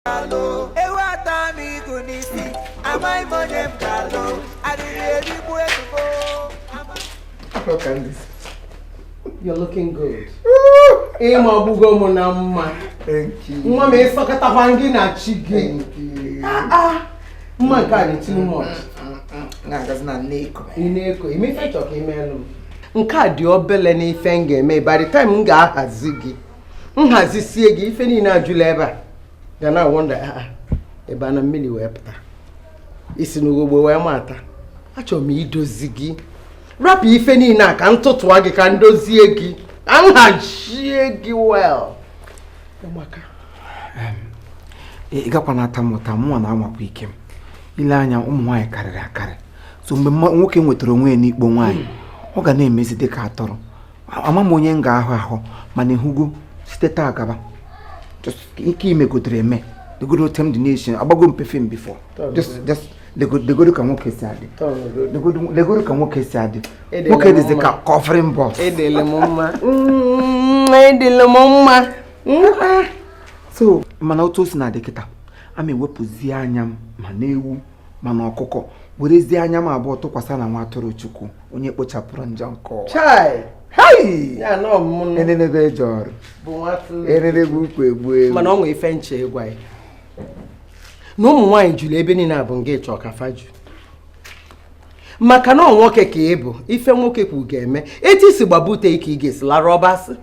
Ewu ata m igu n'isi, amaghị m onye m ga-alụ, arịrị erigbu ebubo. You're looking good. Ịma ọgbụgo m na mma. Thank you. Nwa m, ịsọkọtakwa gị na chi gị. Thank you. Ah, ah. Mma nke a dị too much. Na-agazi na nneko. Ị na-eko ime ife chọ ka imelụ m. Nke a dị obele n'ife m ga-eme. By the time m ga-ahazi gị, nhazisie gị, ife niile ajụla ebe a ga na wonder, ah, ah, ebe a na mmiri wee pụta isi n'ugogbe wee mata. Achọrọ m idozi gị, rapụ ife niile a ka m tụtụa gị, ka m dozie gị, ka m hazie gị well. Ụmụaka. Ị gakwa na-ata m ụta, mụnwa na-anwakwa ike m. Ile anya, ụmụ nwaanyị karịrị akarị, so mgbe nwoke nwetara onwe ya n'ikpo nwaanyị, ọ ga na-emezi dị ka atụrụ. Ama m onye m ga-ahụ ahụ, mana ịhụgo, site taa gaba, just ike imegodere eme, legodo otu m dị na-esi agbago m perfume before. Just legodo ka nwoke si adị. Legodo ka nwoke si adị. Edele Nwoke m dịzi mma. ka covering box. Edele m mma. Edele m mma. So mana otu o si na-adị kịta, a ma ewepụzie anya m ma na-ewu ma na ọkụkọ, werezie anya m abụọ tụkwasị na nwa atụrụ Chukwu, onye kpochapụrụ njọ nke ụwa. Chai. Hei! Ya na ọmụmụ Enenebe eje ọrụ. Bụ nwatụ. Enenebe ukwu egbu ewu. Mana ọ nwee ife nche ịgwa ya na ụmụ nwaanyị juru ebe niile a bụ nga ịchọ ka fa ju, maka na ọ nwoke ka ị bụ. Ife nwoke kwu ga-eme, etu isi gbabute ike, ị ga-esi lara ọbasị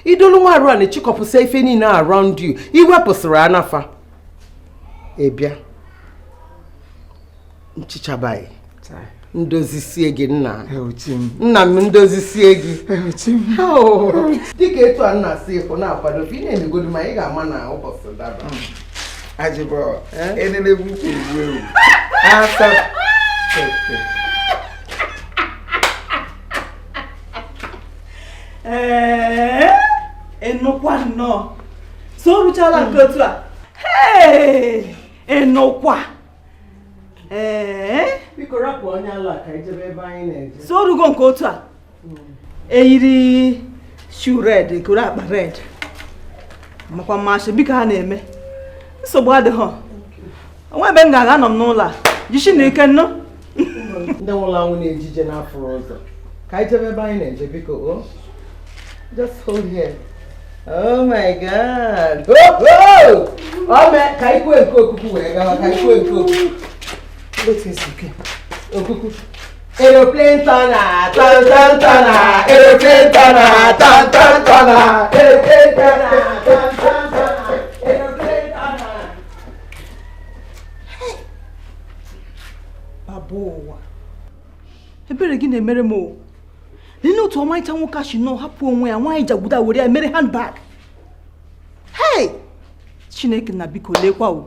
idolu nwa arụ a na-echikọpụsị ife niile around you, iwepụsịrị anafa ịbịa nchichabaghị. Chai. Ndozisie gị, nna. Euchi m. Nna m, ndozisie gị. Euchi m. Oh, dịka etu a nna si ịhụ na-akwado, ị na-emegodu ma ị ga-ama na ụbọchị daba. Ajịbọ. Eh? Enenebe ukwu egbu ewu asa pepe. Ee, ịnụkwa nnọọ, so o ruchala nke otu a. Hey, ịnụkwa, ee. Biko rapụ onye ala ka ijebe ebe anyị na-eje. So o rugo nke otu a, eyiri shoe red, koro akpa red, makwa mmasị. Biko, ha na-eme nsogbu adịghọ, onwe ebe m ga-aga, anọ m n'ụlọ a. Jishi na ike nnụ. Ndị nwụrụ anwụ na-ejije n'afọ ụzọ, ka anyị jebe ebe anyị na-eje. Biko o, just hold here. Oh my God, oh, oh! O mee ka anyị kwue nke okuku wee gawa, ka anyị kwue nke okuku. Okuku aeroplane tana tan tan tana, aeroplane tana tan tan tana, aeroplane tana tan tan tana, aeroplane tana. Baba ụwa, ebere gị na-emere m o. Lelee otu ọmarịcha nwoke a si nọ hapụ onwe ya, nwaanyị jagbuda were ya mere handbag. Hey, Chineke na, biko lekwa o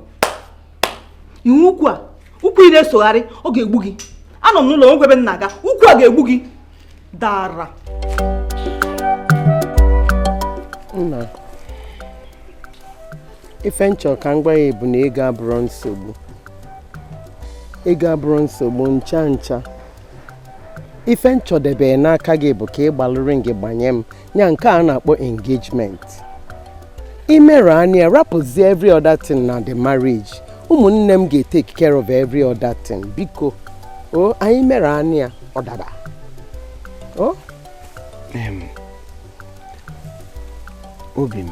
iwu ukwu a, ukwu ị na-esogharị, ọ ga-egbu gị. Anọ m n'ụlọ, nwoke ebe m na-aga, ukwu a ga-egbu gị dara. Nna, ife nchọ ka m gwa ya bụ na ego abụrụ nsogbu, ego abụrụ nsogbu ncha ncha. Ife nchọdebe n'aka gị bụ ka ị gbalụrị gị gbanye m ya nke a na-akpọ engagement. Imere anya, rapụzie every other thing na the marriage. Ụmụnne m ga-etake care of every other thing. Biko o, anyị mere anya, ọ daba o. Obi m.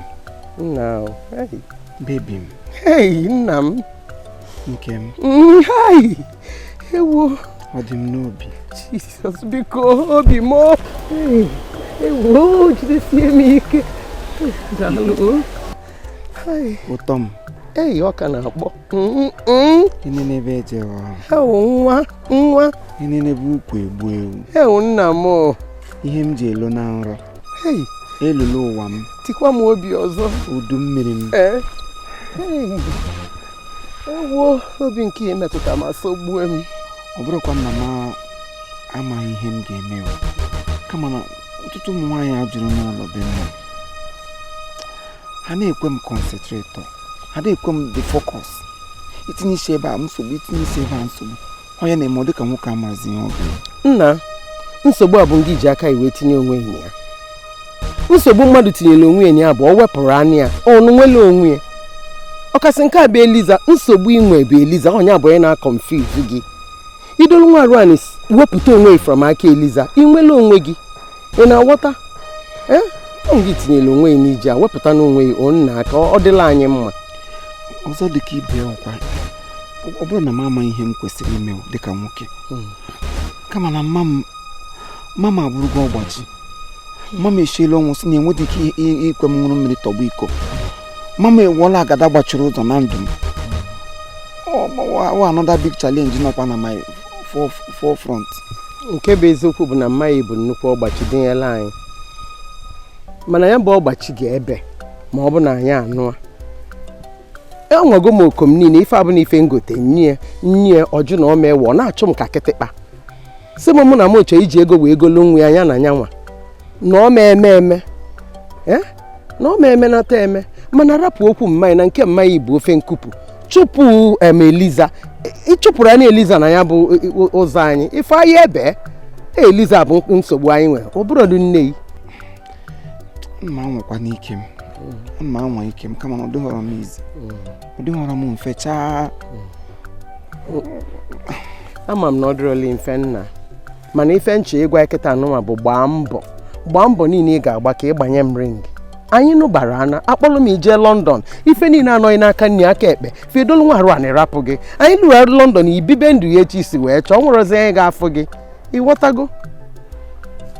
Nna o, hey. Baby m. Hey, nna m. Nke m. Hai, ewo. Ọ dị m n'obi. Jizọs, biko, obi m o. Hey, ewo, jidesie m ike. Daalụ o. Hai. Ụtọ m. Ei, ọ ka na-akpọ. Enenebe eje ọrụ. Ewo, nwa nwa. Enenebe ukwu egbu ewu. Ewo, nna m o. Ihe m ji elo na nrọ. Hey. Elulu ụwa m. Tikwa m obi ọzọ. Udu mmiri m. Ee. Ewo, obi nke ya metụta ma sogbue m. Ọ bụrụkwa na m amaghị ihe m ga-eme o. Kama na ọtụtụ ụmụ nwaanyị a jụrụ n'ụlọ be nna m. Ha na-ekwe m concentrate. Ha na-ekwe m the focus. Itinye isi ebe a nsogbu, itinye isi ebe a nsogbu. Onye na-eme ọ dịka nwoke amazi ihe ọ ga-eme. Nna, nsogbu a bụ ngị ji aka iwe tinye onwe ya ya. Nsogbu mmadụ tinyere onwe ya bụ ọ wepụrụ anya ya, ọnụ nwere onwe ya. Ọkasị nke a bụ Eliza, nsogbu inwe bụ Eliza, onye bụ onye na-akọnfuse gị. Idolu nwa arụ wepụta onwe from aka Eliza, ị nwere onwe gị. Ị na-aghọta? Ee, ọ gị tinyere onwe ya n'ije a, wepụta n'onwe ya nna ka ọ dịla anyị mma. Ọzọ dịka ibe ọkwa, ọ bụrụ na m amaghị ihe m kwesịrị ime dịka nwoke. Kama na mma m abụrụgo ọgbachi. Mma m echiela ọnwụ sị na enweghị ike ikwe m ṅụrụ mmiri tọgbọ iko. Mma m ewuola agada gbachiri ụzọ na ndụ m. Ọ another big challenge nọkwa na my forefront. Nke bụ eziokwu bụ na mma ya bụ nnukwu ọgbachi dịnyela anyị. Mana ya bụ ọgbachi ga-ebe ma ọ bụ na anyị anụa. Enwego m okom niile ife abụ na ife ngote nye nye ọjụ na ọma ewe ọ na-achụ m ka kịtịkpa. Sị m mụ na m ochie iji ego wee golo nwa ya anya na nyanwa na ọ ma eme eme na ọ ma eme nata eme. Mana rapụ okwu mmanya na nke mmanya bụ ofe nkupu. Chụpụ Eliza, ịchụpụrụ anya Eliza na ya bụ ụzọ anyị ife anyị ebe Eliza bụ nsogbu anyị nwere ọ bụrụ nne yi. Mma anwakwa n'ike m, mma anwa ike m, kama na ọ dịghọrọ m izi, ọ dịghọrọ m mfe chaa. Ama m na ọ dịrọla mfe nna, mana ife nche ịgwa kịta anụnwa bụ gbaa mbọ, gbaa mbọ niile ị ga-agba ka ị gbanye m ring. Anyị nụbara ana akpọrọ m ije London, ife niile anọghị n'aka nne aka ekpe fedolu nwa arụ anị rapụ gị. Anyị lụrụ London ibibe ndụ ya echi isi wee chọọ nwerozi anyị ga-afụ gị. Ịghọtago?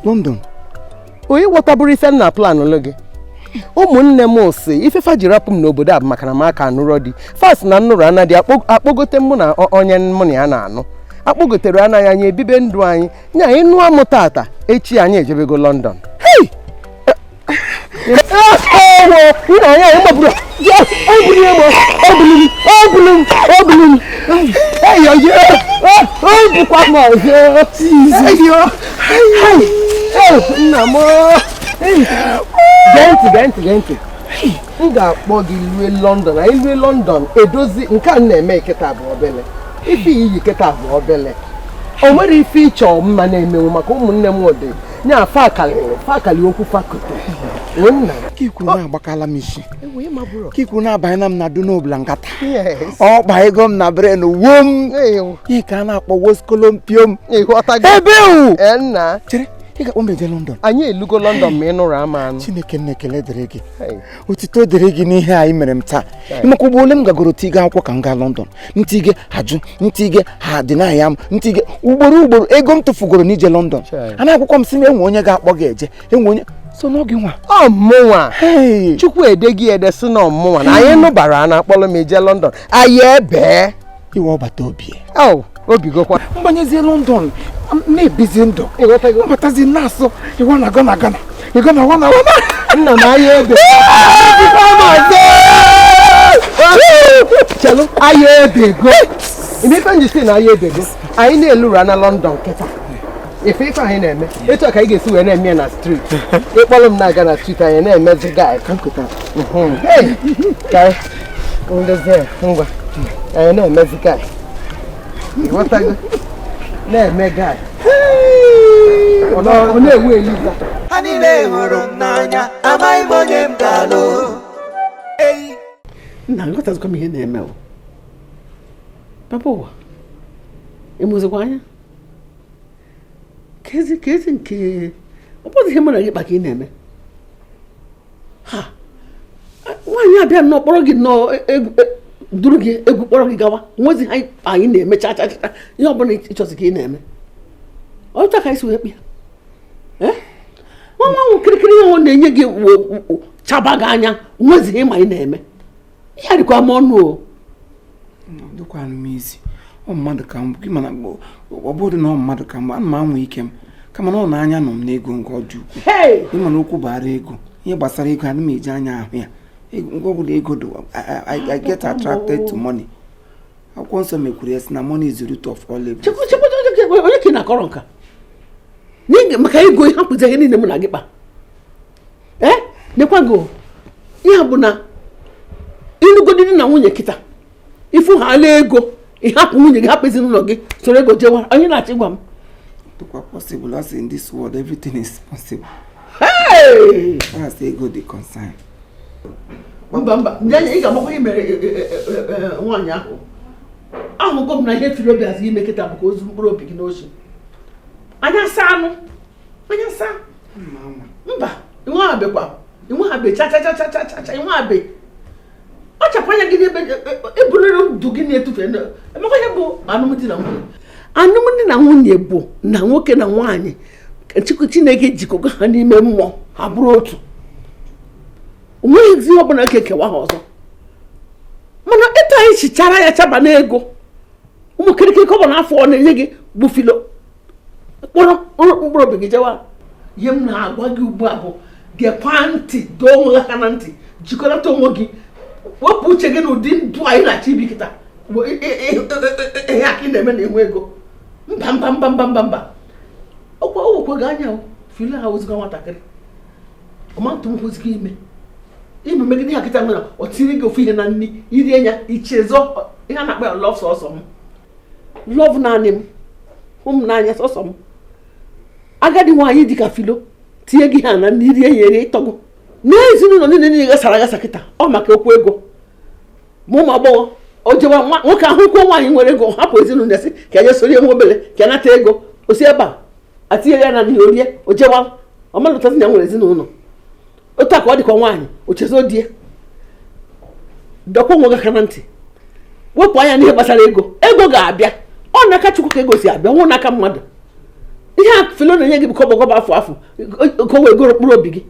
London onye ghọtabụrụ ife nna plan ụlụ gị. Ụmụnne m si ife fa ji rapụ m n'obodo a bụ maka na m aka anụrọ di fas na nnụrụ anadị akpọgote mụ na onye mụ na ya na-anụ akpọgotere anaghị anyị ebibe ndụ anyị nya anyị nụọ m tata echi anyị ejebego London. Hey! Gee ntị. M ga-akpọ gị lue London. Anyị lue London edozi nke a na-eme kịta bụ obele ife iyi kịta bụ obele o nwere ife ịchọ mma na-emenwu maka ụmụnne m dị nya fakali okwu fakote. Ka ikwuru na-agbakala m isi, ka ikwuru na-abanye m na dunobla nkata ọ kpa ego m na bren wuo m ihe ka a na-akpọ woskolompiom ebe wu nna. Chere, ị ga-akpọ m eje London. Anyị elugo London ma ị nụrụ ama anụ. Chineke m na-ekele dịrị gị, otito dịrị gị n'ihe anyị mere m taa. Ịmakwa ụgbọ ole m gagoro tiga akwụkwọ ka m gaa London, ntige ha jụ, ntige ha dịna ya m, ntige ugboro ugboro ego m tụfugoro n'ije London. A na-akwụkwọ m sị m enwe onye ga-akpọ gị eje, enwe onye so n'oge nwa ọ mụnwa Chukwu ede gị ede sị na ọmụnwa na anyị nụbara a na-akpọrọ m eje London anyị ebe iwe ọbata obi obi gokwa mgbanyezie London na-ebizi ndụ mbatazi na-asụ ịwa na gana gana ịgana wana wana nna m anyị ebe chelụ anyị ebego ife nji si na anyị ebego anyị na-elura na London kịta ife ife anyị na-eme etu a ka anyị ga-esi wee na-eme ya na street. Ịkpọrọ m na-aga na street anyị na-emezi guy ngwa anyị na-emezi guy ịghọtago na-eme guy ọ na-ewu Eliza. Ha niile hụrụ m n'anya, amaghị m onye m ga-alụ. Nna nghọtazikwa m ihe na-eme o. Papa ụwa ịmụzikwa anya kezi kezi nke ọ bụghị ihe mụ na gị kpa ka ị na-eme. Ha nwaanyị abịa nnọọ kpọrọ gị nnọọ duru gị egwu kpọrọ gị gawa nwezi ha anyị na-eme cha cha cha ihe ọbụla ịchọzi ka ị na-eme ọcha ka anyị si wee kpịa. Nwa nwa kirikiri ihe ọ na-enye gị chaba gị anya nwezi ihe ma ị na-eme ihe dịkwa m ọnụ o. Dịkwanụ m izi ọ mmadụ ka mbụ gị, mana ọ bụrụ na ọ mmadụ ka mbụ ana m anwa ike m, kama na ọ na-anya nọ m n'ego nke ọ dị ukwuu. Ịma na okwu bara ego. Ihe gbasara ego, ana m eji anya ahụ ya. Ngwa ọbụla ego dị, I get attracted to money. Akwụkwọ nsọ mekwuru ya sị na money is the root of all evil. Chekwa, chekwa, chekwa, onye ka ị na-akọrọ nka n'ige maka ego? Ihe hapụzi ihe niile mụ na gị kpa. Ee, nekwa gị o. Ihe bụ na ịlụgodi di na nwunye kịta, ifu ha ala ego, ịhapụ nwunye gị, hapụ ezinụlọ gị, soro ego jewa. Onye na-achọ ịgwa m? Dịkwa possible as in this world everything is possible. Hey! As ego dị concern. Mba, mba, ndị anya ị ga-amakwa ihe mere nwaanyị ahụ. Ahụgo m na ihe firi obi azụ ime kịta bụ ka ozu mkpụrụ obi gị n'ochi anya saa anụ anya saa. Mba, inwehabekwa, inwehabe cha cha cha cha cha cha cha, inwehabe. Ọ chapụ anya gị n'ebe ebuliri ndụ gị na-etufe. Emekwa ihe bụ alụmdi na nwunye. Alụmdi na nwunye bụ na nwoke na nwaanyị Chukwu Chineke jikọga ha n'ime mmụọ, ha bụrụ otu. Onweghịzi ihe ọbụla ga-ekewa ha ọzọ. Mana ịta anyị chichara ya chaba n'ego, ụmụ kirikiri kọbọ n'afọ ọ na-enye gị bụ filo mkpụrụ mkpụrụ obi gị jewa. Ihe m na-agwa gị ugbu a bụ gekwa ntị, doo onwe gị aka na ntị, jikọnata onwe gị, wepụ uche gị n'ụdị ndụ anyị na-achọ ibi kịta. Bụ ihe aka ị na-eme na enwe ego. Mba, mba, mba, mba, mba, mba. Ọkwa o wekwa gị anya o filo ha oziga nwatakịrị ọmantụ m kwụziga ime ime megide ihe akịta nwere. Ọ tiri gị ofu ihe na nri, irie ya, ichezọ ihe a na-akpọ ya love. Sọsọ m love, naanị m, hụ m n'anya, sọsọ m. Agadi nwaanyị dịka filo tinye gị ha na nri, irie ya, erie, ịtọgụ n'ezinụlọ niile niile gasara agasa kịta. Ọ maka okwu ego ma ụmụ agbọghọ o jewa nwoke ahụ kwuo nwaanyị nwere ego, hapụ ezinụlọ ya, sị ka enye soro nwa obere ka anata ego. O si ebe a atinyere ya na nri, orie, o jewa, ọmalụtazi na ya nwere ezinụlọ. Otu a ka ọ dịkwa nwaanyị ochezo di ya. Dọkwa onwe gị aka na ntị, wepụ anya n'ihe gbasara ego. Ego ga-abịa, ọ n'aka Chukwu ka ego si abịa, nwụ n'aka mmadụ. Ihe a filo na-enye gị bụ kọbọ kọbọ, afọ afọ, ka o wee goro mkpụrụ obi gị.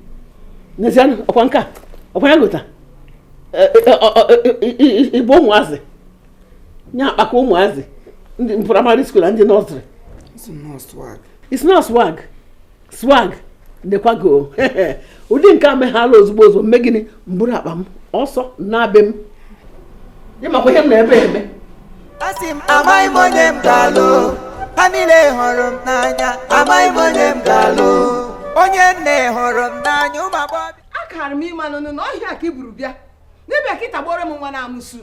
N'ezie, ọkwa nke a, ọkwa ya gota ịbụ ụmụazị nye akpakọ ụmụazị ndị primary school na ndị nursery. It's not swag. It's not swag, swag nekwa go. Ụdị nke a meghala ozugbo ozugbo, mme gịnị, mburu akpa m ọsọ na-abịa m ịmakwa ihe m na-ebe eme. Asị m amaghị m onye m ga-alụ. Ha niile hụrụ m n'anya, amaghị m onye m ga-alụ. Onye nne hụrụ m n'anya, ụmụ agbọghọbịa. Akara m ịmanụ na ọhịa ka i buru bịa n'ịbịa ka ị tagboro m nwa na amụsụ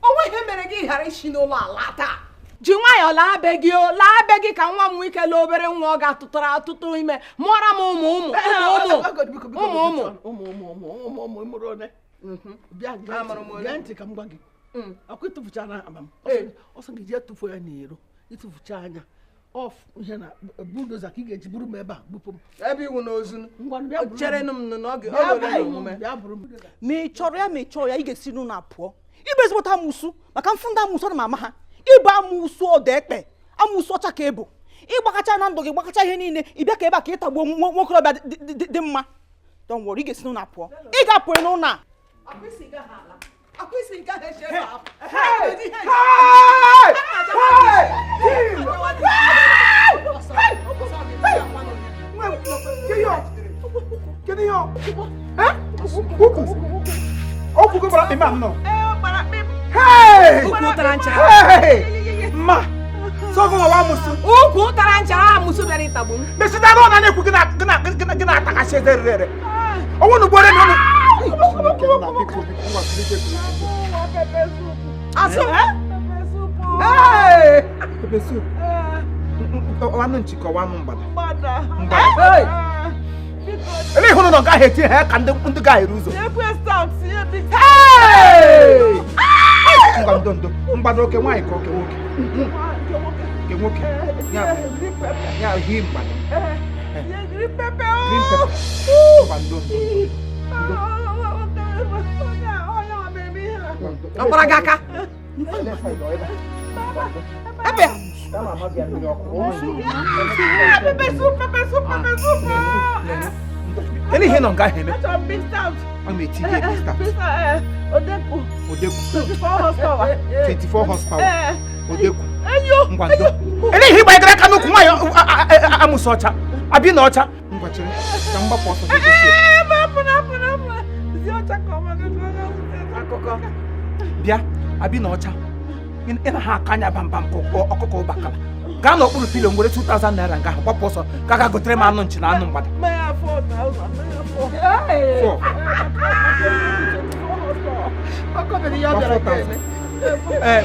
onwe. Ihe mere gị ghara isi n'ụlọ ala taa? Ji nwayọọ laa be gị, o laa be gị ka nwa m nwee ike laa obere nwa ọ ga-atụtara atụtụ ime mụọra m ụmụ ụmụ ụmụ ụmụ ụmụ. Ụmụ ụmụ ụmụ ụmụ ụmụ mụrụ one? Bịa. Amụrụ m ole? Gee ntị ka m gwa gị. Ọkwa ịtụfuchara akpa m ọsọ gị, jee tụfuo ya n'iro. Ịtụfucha anya ọf ihe na bulldozer ka ị ga-eji buru m ebe a, bupụ m. Ebe iwu n'ozu. Ngwanụ, bịa buru m. Chere m nụ n'oge Bịa oge ole na buru m, omume. Bịa buru m. Ma ị chọrọ ya, ma ị chọrọ ya, ị ga-esi n'ụlọ a pụọ. Ịbụ ezigbote amụsụ, maka mfụ ndị amụsụ na mama ha. Ịbụ amụsụ ọda ekpe, amụsụ ọcha ka ịbụ. Ịgbakacha na ndụ gị, gbakacha ihe niile, ị bịa ka ebe a ka ị tagbuo nwokorobịa dị mma. Don't worry, ị ga-esi n'ụlọ a pụọ. Ị ga-apụ n'ụlọ a. Akwụsị gaghị ala, akwụsị nke ahụ eche ebe a. Hey! Hey! Kedu ihe ọ? Okwu gị gbara mkpị m nọ. Hey! Ukwu tara nchara. Hey! Ma! Sọgụ nwa amụsụ. Ukwu tara nchara, amụsụ bịara ịtagbu m. Mesịta na ọ na-ekwu gị na gị na gị na gị na-atakasị eze rere ere. Ọnwụ na ugboro na ọnụ. Azụ. Hey! Pepper soup. Ọwanụ nchi ka ọwanụ mgbada. Mgbada. Ele ịhụrụ na ọ gaghị eti ha ka ndị gaghị ụzọ. Hey! Ngwa, ndo ndo. Mgbada oke nwaanyị ka oke nwoke? Nke nwoke. Ya ya hi mgbada. Green pepper. Green pepper. Ngwa, ndo ndo. Ndo. Ọ kpara gị aka ebe. Pepper soup, pepper soup, pepper soup. Ele ihe nọ nga ahụ eme? Achọrọ m big stout. A ma eti ihe big stout. Big stout, Odekwu. Odekwu. 24 horsepower. 24 horsepower. Odekwu. Eyo. Ngwa, ndo. Ele ihe ịgbanyegara aka n'ukwu nwaanyị amụsị ọcha. Abi na ọcha. Ngwa, chere ka m gbapụ ọsọ gị gosi ya. Akụkọ bịa abi na ọcha ị na ha aka anya bambam ka ọkụkọ ụbakala gaa n'okpuru pillow m were 2000 naira nga ahụ gbapụ ọsọ ka ga gotere m anụ nchi na anụ mgbada. Four. Ee,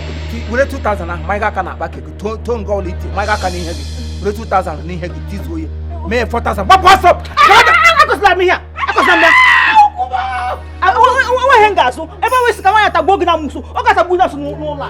were 2000 ahụ ma aka na akpa keke too nga ọla iti ma aka n'ihe gị were 2000 n'ihe gị tizuo ya mee 4000 gbapụ ọsọ. Akọsịla m ihe a, akọsịla m ya. Onweghị m ga-azụ ebe o wesị ka nwaanyị tagbuo gị na amụsụ, ọ ga-atagbu gị n'ụlọ a.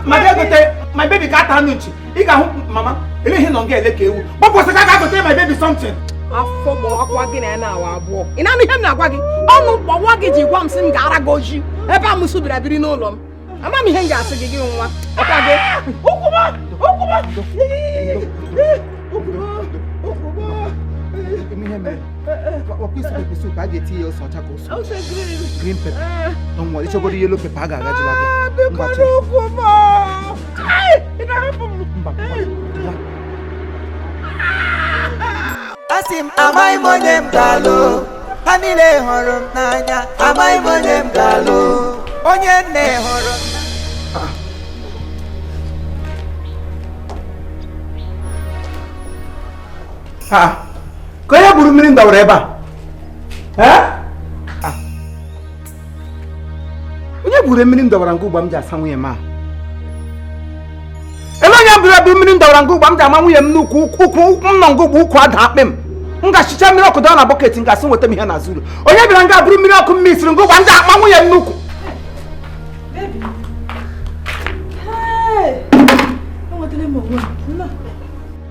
Ma ga-egote my baby ka ata anụ nchi ị ga-ahụ mama eleghị nọ nga ele ka ewu gbapụ ọsọ ka ga-gote my baby something. Afọ gbawakwa gị na ya na-awa abụọ. Ị na-anụ ihe m na-agwa gị? Ọnụ gbawa gị ji gwa m sị m ga-ara gị oji ebe amụsụ bịara biri n'ụlọ m. Ama m ihe m ga-asị gị gị nwa. Ọkwa gị. Ụkwụba! Ụkwụba! A ga-eti ya ose ọcha ka ose green pepper. Don't worry, ịchọgoro yellow pepper a ga-agajila gị. Ngwa chere. Mba, mba. Asị m amaghị m onye m ga-alụ, ha niile hụrụ m n'anya, amaghị m onye m ga-alụ, onye nne hụrụ m. Ha, ka onye gburu mmiri m dọwara ebe a? Ee? Onye gburu mmiri m dọwara nga ugbo m ji asa nwunye m ahụ? Ele onye buru ebu mmiri m dọwara nga ugbo m ji ama nwunye m n'ukwu ụkwụ m nọ nga ugbo ụkwụ ada akpị m. M ga-achịcha mmiri ọkụ dọọ na bọket m ga-asị nweta m ihe n'azụ ụlọ. Onye bịara nga buru mmiri ọkụ m misiri nga ugbo m ji akpa nwunye m n'ukwu.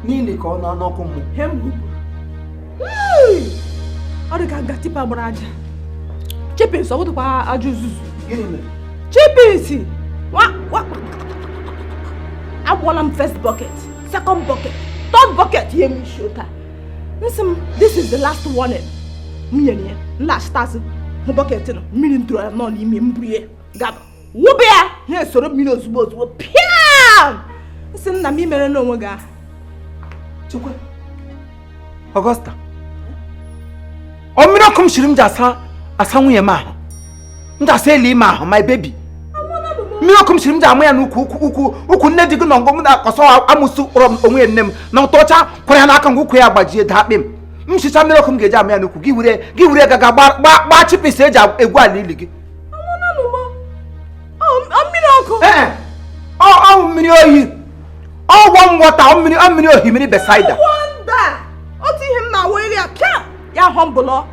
Niile ka ọ nọ n'ọkụ mmụọ. Ọ dị ka nga tipa gbara aja. Chipins, ọ bụdụkwa aja uzuzu. Gịnị mere? Chipins! Agwọla m first bucket, second bucket, third bucket ihe m isi ụta. Nsị m, this is the last warning. M nyere ya, nlaghachite hụ bucket nọ, mmiri m tụrụ nọ n'ime m buru ya gaba. Wụba ya, ha esoro mmiri ozugbo ozugbo, pịam! Nsị m na m imere n'onwe gị ahụ. Chukwu. Augusta. Ọ mmiri ọkụ m shiri m ji asa nwunye m ahụ. M ji asa elu ime ahụ, my baby. Mmiri ọkụ m shiri m ji ama ya n'ukwu ukwu ukwu nne di gị nọ ngọ m na-akọsọ amụsụ kpọrọ m onwe ya nne m na ụtọ ọcha kwara ya n'aka ngwa ukwu ya gbajie daa akpị m. M shicha mmiri ọkụ m ga-eji ama ya n'ukwu gị were gaga gbaa chipis eji egwu ala ili gị. Mmiri ọkụ? Ee, ọ mmiri oyi. Ọ warm water, ọ mmiri ohimiri Bethsaida. Otu ihe m na-awụ elu ya pịa ya họmbụlọ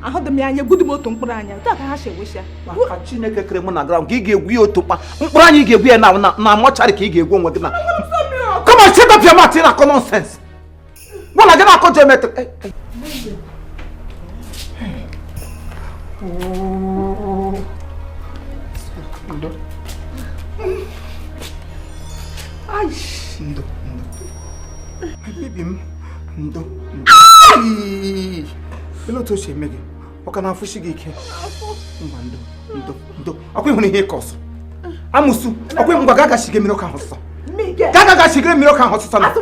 ahụ dị m ya anya gbudu m otu mkpụrụ anya taa ka ha si ewesi ya. Maka Chineke kere mụ na ground ka ị ga-egwu ya otu mkpụrụ anya ị ga-egwu ya na mọcharị ka ị ga-egwu onwe gị na. Come on, shut up your mouth, ị na-akọ nonsense. Mụ na gị na-akọ geometry. Ndo. Ndo, ndo. My baby m, ndo. Ele otu o si eme gị? Ọ ka na-afụshi gị ike? Ngwa ndo, ndo, ndo. Ọkwa ịhụrụ ihe ịkọ ọsọ. Amụsụ, ọkwa ngwa gaa gashige mmiri ọkụ ahụ ọsụsọ. Gaa gashigere mmiri ọkụ ahụ ọsụsọ na.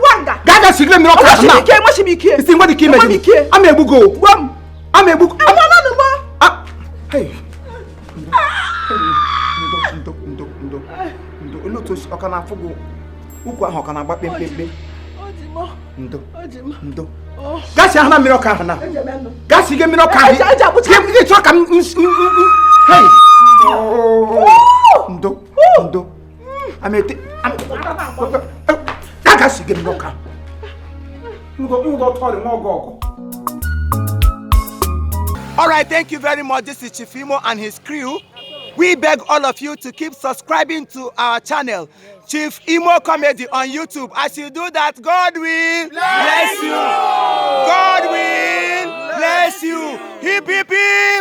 Gaa gashigere mmiri ọkụ ahụ na. Isi ngwa dị ka ime gị. Ama egbu gị o. Ama egbu gị. Ndo, ndo, ndo, ndo. Ele otu o si ọ ka na-afụ gị ukwu ahụ ọ ka na-agba kpemkpemkpe. Ndo, ndo. Gasi ahụ na mmiri ọkụ ahụ na. Gasi gị mmiri ọkụ ahụ. Gị chọọ ka m hey. Ndo, ndo. Amete. Gasi gị mmiri ọkụ ahụ. Ngo tọrị nwa ọgụ ọgụ. All right, thank you very much. This is Chief Imo and his crew. We beg all of you to keep subscribing to our channel, Chief Imo Comedy on YouTube. As you do that, God will bless you. God will bless you. Hip, hip, hip.